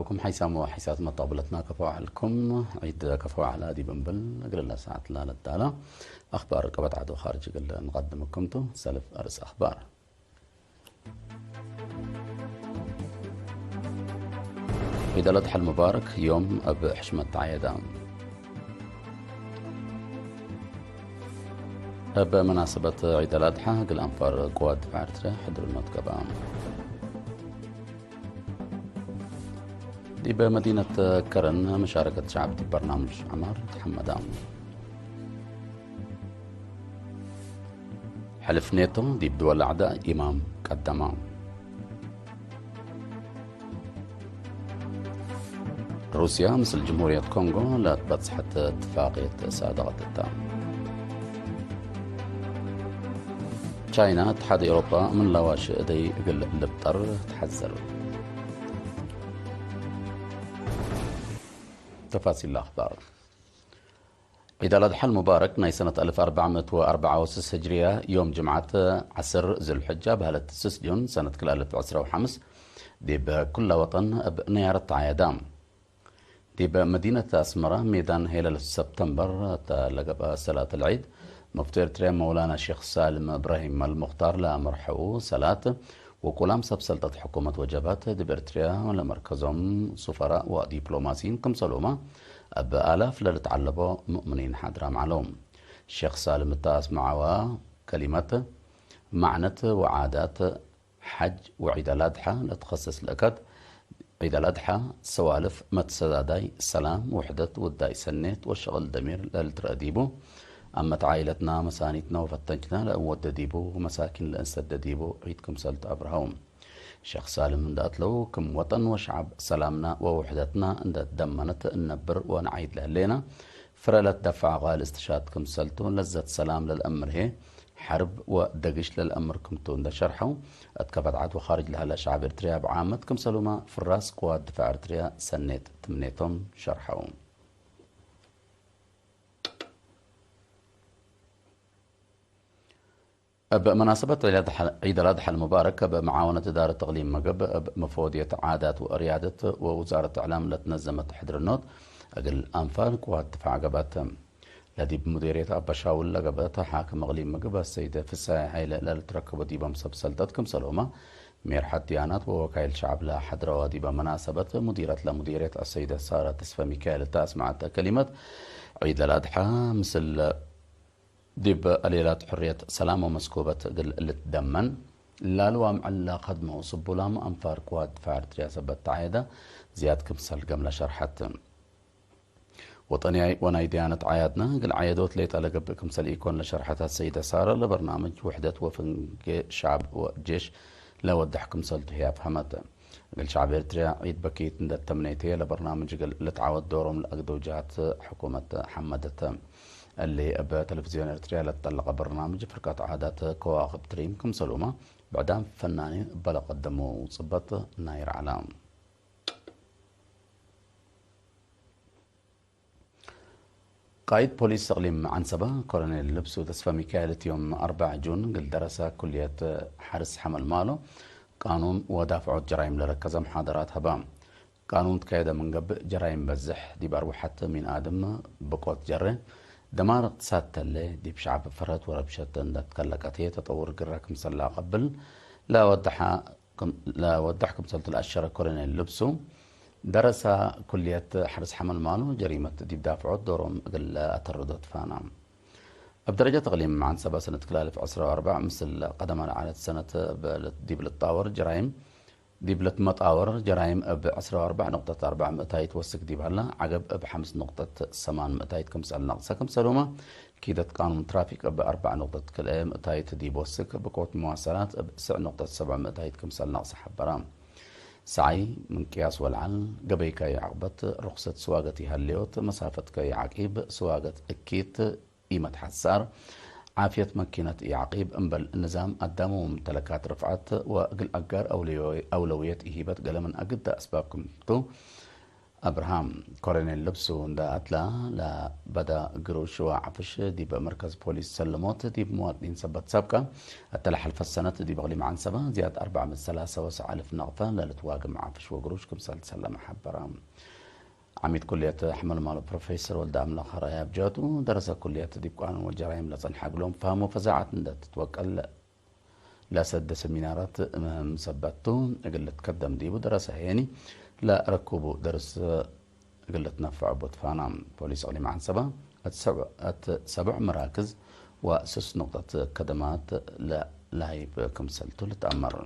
كم حيسام وحيسات مطابلتنا كفو علكم. عيد كفو على دي بنبل قلنا ساعة لا للدالة. أخبار قبط عدو خارج قل نقدم كمتو سلف أرس أخبار. عيد الأضحى المبارك يوم أب حشمة عيدان. أب مناسبة عيد الأضحى قل أنفار قوات دفاع إرتريا حضر النوت قبام. دي بمدينة كرن مشاركة شعب دي برنامج عمار تحمدان. حلف نيتو دي بدول عدا إمام قدما. روسيا مثل جمهورية كونغو لا تبصحت اتفاقية صادقة التام. تشاينا اتحاد أوروبا من لواش دي قل لبطر تحذر. تفاصيل الأخبار. عيد الأضحى المبارك ناي سنة ألف أربعمية وأربعة وستين هجرية يوم جمعة عسر ذو الحجة بهلة السس جون سنة كل ألف عسرة وحمس. دي بكل وطن بنيارة عيدام. دي بمدينة أسمرة ميدان هيلة سبتمبر تلقب صلاة العيد. مفتي إرتريا مولانا شيخ سالم إبراهيم المختار لأمر حقوق صلاة وكلام سبسلطة حكومة وجبات دي بإرتريا لمركزهم سفراء ودبلوماسيين كم سلومة. أب آلاف للتعلبوا مؤمنين حضرة معلوم. الشيخ سالم التاس معوا كلمة معنت وعادات حج وعيد الأضحى لتخصص لأكد عيد الأضحى سوالف متسداداي سلام وحدة وداي سنيت وشغل دمير للترأديبو. أما عائلتنا مسانيتنا وفتنجنا لأود ديبو ومساكن لأنسد ديبو عيدكم سلت أبرهوم. شيخ سالم እንዳትለው ክም ወጠን ወሸዓብ ሰላምና ወውሕደትና እንደ ደመነት እነብር ወንዓይድ ለህሌና ፍረለት ደፋዕ ቃል እስትሻት ክምሰልቱ ለዘት ሰላም ለልአምር ሄ ሐርብ ወደግሽ ለልአምር ክምቱ እንደ ሸርሐው እትከፈት ዓት ወኻርጅ ለህለ ሸዓብ ኤርትርያ ብዓመት ክምሰሉማ ፍራስ ቅዋት ድፋዕ ኤርትርያ ሰኔት ትምኔቶም ሸርሐው። እብ መናሰበት ዒድ አልአድሓ ልሙባረክ፣ እብ መዓወነት እዳረት እቅሊም ምግብ፣ እብ መፈወድየት ዓዳት ወእርያደት ወውዛረት እዕላም ለትነዘመት ሕድርኖት፣ እግል አንፋል ቅዋት ድፋዕ ገብአት። ለዲብ ሙዴርየት አባሻውል ለገብአት ሓክም እቅሊም ምግብ አሰይደ ፍሳሐ ሀይለ ለልትረከቦ ዲቦም ሰብ ሰልጠት ክምሰልሁመ፣ ሜርሐት ድያናት ወወካይል ሸዕብ ለሐድረዋ ዲበ መናሰበት፣ ሙዲረት ለሙዴርየት አሰይደ ሳራ ተስፈ ሚካኤል እተ አስመዐተ ከሊመት፣ ዒድ አልአድሓ ምስል ዲብ አሌላት ሕርየት ሰላም ወመስኩበት እግል ልትደመን ላልዋም ዕላ ከድሞ ስቡላም አንፋር ቅዋት ድፋዕ ኤርትርያ ሰበት ተዓየደ ዝያድ ክምሰል ገምለ ሸርሐት። ወጠንያይ ወናይ ድያነት ዓያድና እግል ዓየዶት ሌጠ ለገብእ ክምሰል ኢኮን ለሸርሐት አሰይደ ሳረ ለበርናምጅ ውሕደት ወፍንጌ ሸዕብ ወጄሽ ለወዳሕ ክምሰልቱ ህይ አፍሀመት። እግል ሸዕብ ኤርትርያ ዒድ በኪት እንደ ተምኔቴ ለበርናምጅ እግል ልትዓወት ዶሮም ለአግደው ጀሃት ሕኩመት ሐመደተ። እሊ እብ ተለቪዝዮን ኤርትርያ ለትጠለቀ በርናምጅ ፍርቀት ዓዳት ከዋክብ ድሪም ክምሰልሁመ ብዕዳም ፈናኒን እበ ለቀደሞ ጽበጥ ናይ ረዓላ። ቃይድ ፖሊስ እቅሊም ዓንሰባ ኮሎኔል ልብሱ ተስፋ ሚካኤል እቲ ዮም አርባዕ ጁን እግል ደረሳ ኩልየት ሐርስ ሐመልማሎ ቃኑን ወዳፍዖት ጀራይም ለረከዘ መሓደራት ሀባ። ቃኑን ትካየደ ምን ገብእ ጀራይም በዝሕ ዲብ አርወሐት ሚን አድም ብቆት ጀረ ደማር እቅትሳድ ተለ ዲብ ሸዕብ ፈረት ወረብሸት እንደ ትከለቀት ተጠውር ግረ ክምሰላ ቀብል ለወደሐ ክም-፣ ለወዳሕ ክምሰልቱ ለአሸረ ኮሎኔል ልብሱ፣ ደረሳ ኩልየት ሐርስ ሐመልማሎ ጀሪመት ዲብ ዳፍዖት ዶሮም እግል ለአተርዶት ፋና። እብ ደረጃ ተቅሊም ዓንሰባ ሰነት ክላልፍ ዕስራ ወአርባዕ ምስል ቀደማ ለዓለት ሰነት እብ ዲብ ልጣወር ጀራይም፣ ዲብ ልትመጣወር ጀራይም እብ ዕስራ ወአርባዕ ነቁጠት አርባዕ ምእታይት ወስክ ዲብ ሀላ፣ ዓገብ እብ ሐምስ ነቁጠት ሰማን ምእታይት ክምሰል ነቅሰ ክምሰሉመ፣ ኪደት ቃኑን ትራፊክ እብ አርባዕ ነቁጠት ክልኤ ምእታይት ዲብ ወስክ፣ ብቆት መዋሰላት እብ ስዕ ነቁጠት ሰብዕ ምእታይት ክምሰል ነቅሰ ሐበራ። ሰዓይ ምንቅያስ ወልዓል፣ ገበይካ ይዓቅበት፣ ርኽሰት ስዋገት ይሃልዮት፣ መሳፈትከ ይዓቂብ፣ ስዋገት እኪት ኢመትሓሳር፣ ዓፍየት መኪነት ኢዓቂብ፣ እምበል ንዛም አዳሚ ወሙምተለካት ርፍዓት ወእግል አጋር አውለዮ-፣ አውለውየት ኢሂበት ገለ ምን አግደ አስባብ ክምቱ፣ أبراهام. ኮሎኔል ልብሱ እንዳ ኣትላ ለበዳ ግሩሽ ወዓፍሽ ዲብ መርከዝ ፖሊስ ሰለሞት ዲብ መዋጥኒን ሰበት ሰብካ፣ እተለሓልፈ ሰነት ዲብ እቕሊም ዓንሰባ ዝያድ ኣርባዕ ሚእቲ ሰላሳ ወሰ ኣልፍ ነቕፈ ለልትዋግም ዓፍሽ ወግሩሽ ክምሰል ሰለመ ሓበራ። ዓሚድ ኩልየት ሓመልማሎ ፕሮፌሰር ወልደ ኣምላኽ ራያ ኣብጃቱ ደረሰ ኩልየት ዲብ ቃኑን ወጀራይም ለጸንሐ እግሎም ፋህሞ ፈዛዓት እንደ ትትወቀል ለሰደ ሰሚናራት ምሰበቱ እግል ትከደም ዲቡ ደረሰ ሄኒ ለረኩቡ ደርስ እግል ትነፍዕ ቦትፋና ፖሊስ እቅሊም ዓንሰባ እት ሰብዕ መራክዝ ወስስ ንቁጠት ከደማት ለላይብ ክምሰልቱ ልትኣመር።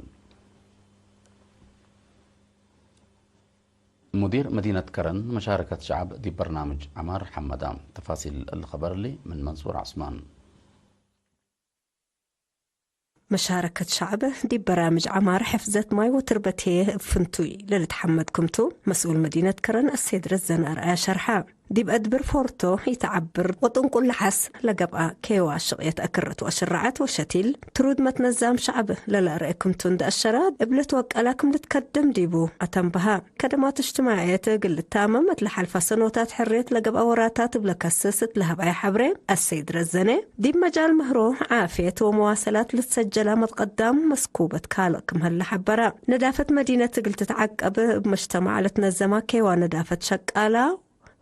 ሙዲር መዲነት ከረን መሻረከት ሸዓብ ዲብ በርናምጅ ዐማር ሐመዳ። ተፋሲል እሊ ኸበር እሊ ምን መንሱር ዐስማን። መሻረከት ሸዕብ ዲብ በራምጅ ዐማር ሕፍዘት ማይ ወትርበትየ እብ ፍንቱይ ለልትሐመድ ክምቱ፣ መስኡል መዲነት ከረን አሰይድ ረዘን አርአያ ሸርሐ። ዲብ አድብር ፎርቶ ኢተዐብር ወጥንቁል ለሐስ ለገብአ ኬዋ ሽቅየት አክርት ወአሽራዐት ወሸቲል ትሩድ መትነዛም ሸዕብ ለለአርአ ክምቱ እንደ አሸራ፣ እብ ልትወቀላ ክም ልትከድም ዲቡ አተንበሃ። ከደማት እጅትማዕየት እግል ልታመም እት ለሓልፋ ሰኖታት ሕርየት ለገብአ ወራታት እብ ለከስስ እት ለሀብአየ ሐብሬ፣ አሰይድ ረዘነ፣ ዲብ መጃል ምህሮ፣ ዓፍየት ወመዋሰላት ልትሰጀላ መትቀዳም መስኩበት ካልእ ክም ህለ ሐበራ። ነዳፈት መዲነት እግል ትትዓቀብ እብ መጅተማዕ ለትነዘማ ኬዋ ነዳፈት ሸቃላ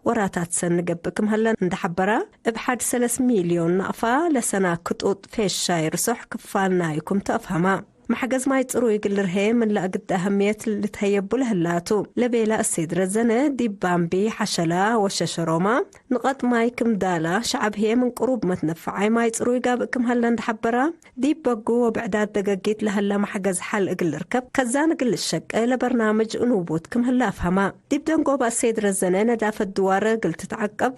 ወራታት ሰኒ ገብእ ክም ህለ እንደ ሐበራ፣ እብ ሐድ ሰለስ ሚልዮን ናቅፋ ለሰና ክጡጥ ፌሻይ ርሶሕ ክፋል ናዩ ክምቱ አፍሀማ። መሕገዝ ማይ ጽሩይ እግል ልርሄ ምን ለአግድ አህምየት ልትሀየቡ ለህላቱ ለቤላ እሴድ ረዘነ፣ ዲብ ባምቢ፣ ሐሸላ ወሸሸሮማ ንቀጥ ማይ ክም ዳላ፣ ሸዐብ ህዬ ምን ቅሩብ መትነፈዓይ ማይ ጽሩይ ጋብእ ክም ሀለ እንደ ሐበራ፣ ዲብ በጉ ወብዕዳት ደገጊት ለሀላ መሕገዝ ሐል እግል ልርከብ ከዛን እግል ልሸቀ ለበርናምጅ እንውቡት ክም ህለ አፍሀማ። ዲብ ደንጎባ እሴድ ረዘነ፣ ነዳፈት ድዋረ እግል ትትዓቀብ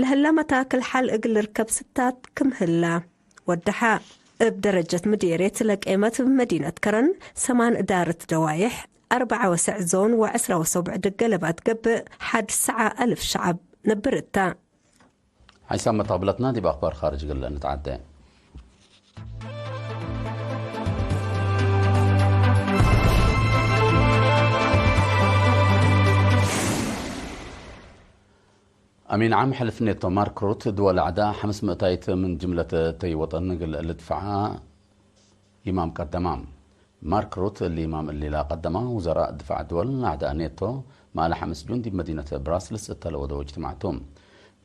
ለህላ መታክል ሐል እግል ልርከብ ስታት ክም ህላ። ወደሓ። እብ ደረጀት ምዴርየት ለቄመት እብ መዲነት ከረን ሰማን እዳርት ደዋይሕ፣ አርበዓ ወሰዕ ዞን ወዐስራ ወሰቡዕ ድገለባት ገብእ፣ ሐድ ሰዓ አልፍ ሸዓብ ነብር እታ። ሓይሳብ መታብለትና ዲብ ኣኽባር ኻርጅ ግለ ንትዓደ። ኣሚን ዓም ሕልፍ ኔቶ ማርክ ሩት ድወል ኣዕዳ ሓምስ ምእታይት ምን ጅምለት ተይ ወጠን እግል ልድፍዓ ይማም ቀደማ። ማርክ ሩት እሊ ይማም እሊ ላቀደማ ውዘራእ ድፋዕ ድወል ኣዕዳ ኔቶ ማለ ሓምስ ጁን ዲብ መዲነት ብራስልስ እተለወደው እጅትማዕቱ።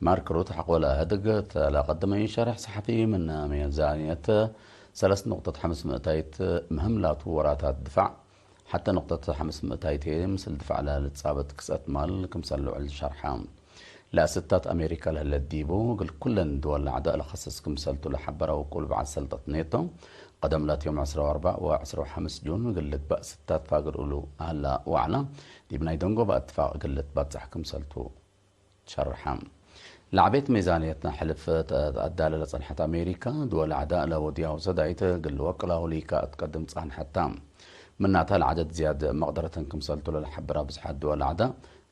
ማርክ ሩት ሓቆለ ህድግ ተላቀደመዩ ሸርሕ ሰሓፊ ምን ሜዛንየት ሰለስት ነቁጠት ሓምስ ምእታይት ምህም ላቱ ወራታት ድፋዕ ሓተ ነቁጠት ሓምስ ምእታይት ምስል ድፋዕ ለልጻበት ክስአት ማል ክምሰል ልዑል ሸርሓ። ለአስታት አሜሪካ ለህለ ዲቡ እግል ኩለን ድወል ለዐዳ ለኸስስ ክምሰልቱ ለሐበረ ውቁል በዓል ሰልጠት ኔቶ፣ ቀደም ላት ዮም ዕስራ ወአርባዕ ወዕስራ ወሐምስ ጁን እግል ልግባእ ስታት ፋግር እሉ አላ ዋዕላ፣ ዲብ ናይ ደንጎባ እትፋቅ እግል ልትባጽሕ ክምሰልቱ ሸርሐ። ለዓቤት ሜዛንየትና ሕልፍ ተአዳለ ለጸንሐት አሜሪካ፣ ድወል ለዐዳ ለወድያው ሰዳይት እግል ወቅላው ሊካ እትቀድም ጻንሐታ። ምናታ ለዓደድ ዝያድ መቅደረተን ክምሰልቱ ለለሐበራ ብዝሓት ድወል ለዐዳ፣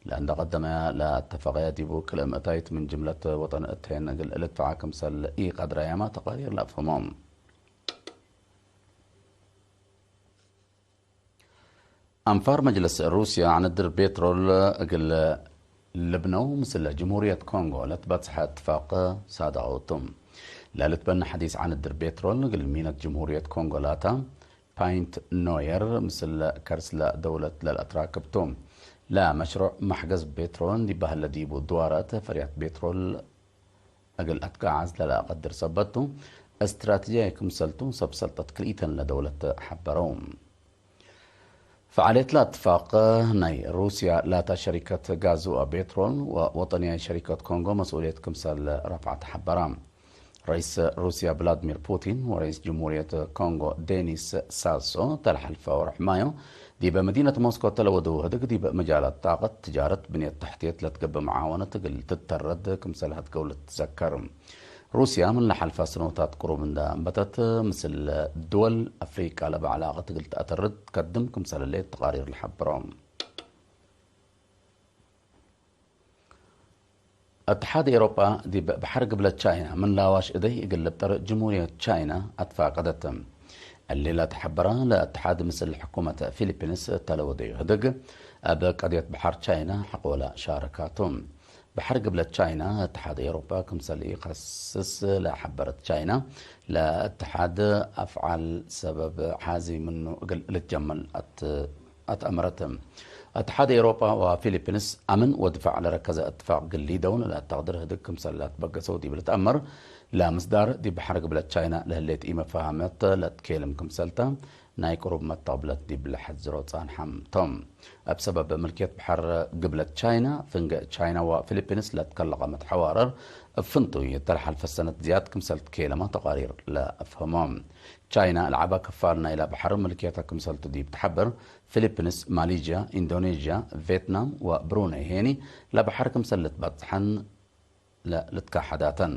ለእንደ ቀደመያ ለአተፈቀያ ዲቡ ክልእ ምእታይት ምን ጅምለት ወጠን እተየን እግል ልድፈዓ ክምሰል ኢቀድረያማ ተቃሪር ለአፍህሞ። አንፋር መጅልስ ሩስያ ዐነድር ቤትሮል እግል ልብነው ምስለ ጅምሁርየት ኮንጎ ለትበጽሐ እትፋቅ ሳደቀውቱ። ለልትበነ ሐዲስ ዐነድር ቤትሮል እግል ሚነት ጅምሁርየት ኮንጎ ላታ ፓይንት ኖየር ምስለ ከርስለ ደውለት ለልአትራክብቱ። ለመሽሩዕ መሕገዝ ቤትሮል እንዲባህለ ዲቡ ድዋረት ፈርያት ቤትሮል እግል አትጋዓዝ ለለአቀድር ሰበቱ እስትራቴጂያይ ክምሰልቱ ሰብ ሰልጠት ክልኢተን ለደውለት ሐበረው። ፈዓልየት ለእትፋቅ ናይ ሩስያ ላታ ሸሪከት ጋዝ ወቤትሮል ወወጠንያይ ሸሪከት ኮንጎ መስኡልየት ክምሰል ረፍዓት ሐበራ። ረይስ ሩስያ ቭላድሚር ፑቲን ወረይስ ጅምሁርየት ኮንጎ ዴኒስ ሳሶ ተልሐልፈ ወርሕ ማዮ ዲበ መዲነት ሞስኮ ተለወደው ህድግ ዲበ መጃላት ጣቀት፣ ትጃረት፣ ብንየት ተሕትየት ለትገብእ መዓወነት እግል ትተረድ ክምሰል ህድገው ልትዘከር። ሩስያ ምን ለሐልፋ ስኖታት ቅሩብ እንዳ አንበተት ምስል ድወል አፍሪቃ ለባዕላ ቅትግል ተአተርድ ከድም ክምሰለሌት ተቃሪር ለሐብሮ። እትሓድ ኤሮጳ ዲብ ባሕር ግብለት ቻይና ምን ላዋሽ እደይ እግል ልብጠር ጅምሁርየት ቻይና አትፋቀደት። الليلة تحبرا لاتحاد مثل حكومة فيلبينز تلو ديو هدق أب قضية بحر تشاينا حقولا شاركاتهم. بحر قبلة تشاينا اتحاد أوروبا كمسل يخصص لحبرة تشاينا لاتحاد أفعال سبب حازي منه قل لتجمل أت أتأمرت اتحاد أوروبا وفيلبينز أمن ودفع لركز اتفاق قل لي دون لا تقدر هدق كمسل لا تبقى سعودي بلتأمر لا مصدر دي بحر قبلة تشاينا لهليت إيمة فهمت لا تكيلم كمسلتا ናይ ቁሩብ መተቕብለት ዲብ ልሐት ዝሮ ጻንሓም ቶም። ኣብ ሰበብ ምልክየት ብሐር ግብለት ቻይና፣ ፍንገ ቻይና ወፊሊፒንስ ለትከለቐመት ሐዋረር፣ እብ ፍንቱይ እተልሓልፈ ሰነት ዝያድ ክምሰል ትኬለማ ተቓሪር ለአፍህሞም። ቻይና ለዓባ ክፋል ናይላ በሐር ምልክየታ ክምሰልቱ ዲብ ትሐብር፣ ፊሊፒንስ፣ ማሊዥያ፣ ኢንዶኔዥያ፣ ቬትናም ወብሩኔ ሄኒ ለበሐር ክምሰል ልትበጽሐን ለ-፣ ልትካሓዳተን።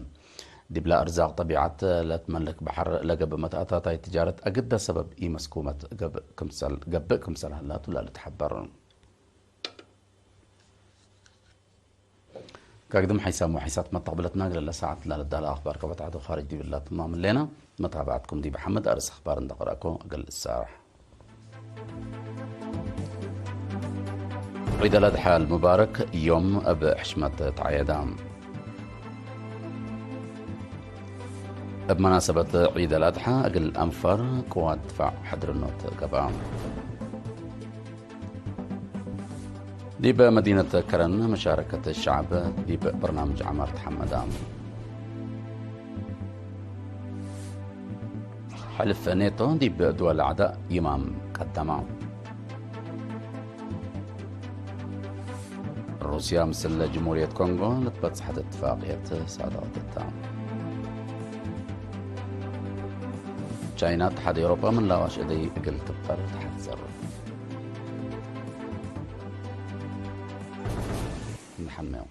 ዲብላ እርዛቕ ጠቢዓት ለትመልክ በሐር ለገብእ መትኣታታይ ትጃረት ኣግዳ ሰበብ ኢመስኩመት ገብእ ክምሰል፣ ገብእ ክምሰል ሃላቱ ለልትሐበር። ካግድም ሓይሳም ወሓይሳት መተቕብለትና ግለለ ሰዓት ላለዳለ ኣኽባር ከበትዓዶ ኻርጅ ዲብላ ትማም ሌና። መታባዕትኩም ዲብ ሓመድ ኣርስ ኣኽባር እንደቕረእኮ እግል እሳራሕ። ዒድ ኣልኣድሓ ኣልሙባረክ ዮም እብ ሕሽመት ተዓየዳ። እብ መናሰበት ዒድ ኣልኣድሓ እግል ኣንፋር ቅዋት ድፋዕ ሕድርኖት ገብኣ። ዲብ መዲነት ከረን መሻረከት ሸዓብ ዲብ በርናምጅ ዓማር ተሓመዳ። ሕልፍ ኔቶ ዲብ ድወል ኣዕዳእ ይማም ቀደማ። ሩስያ ምስል ጅሙርየት ኮንጎ ልትበጽሐት እትፋቅየት ሳደቐተታ። ቻይና እትሓድ ኤውሮጳ ምን ላዋሽ እደይ እግል ትብጠር ትሓዘር። ንሓመዮም።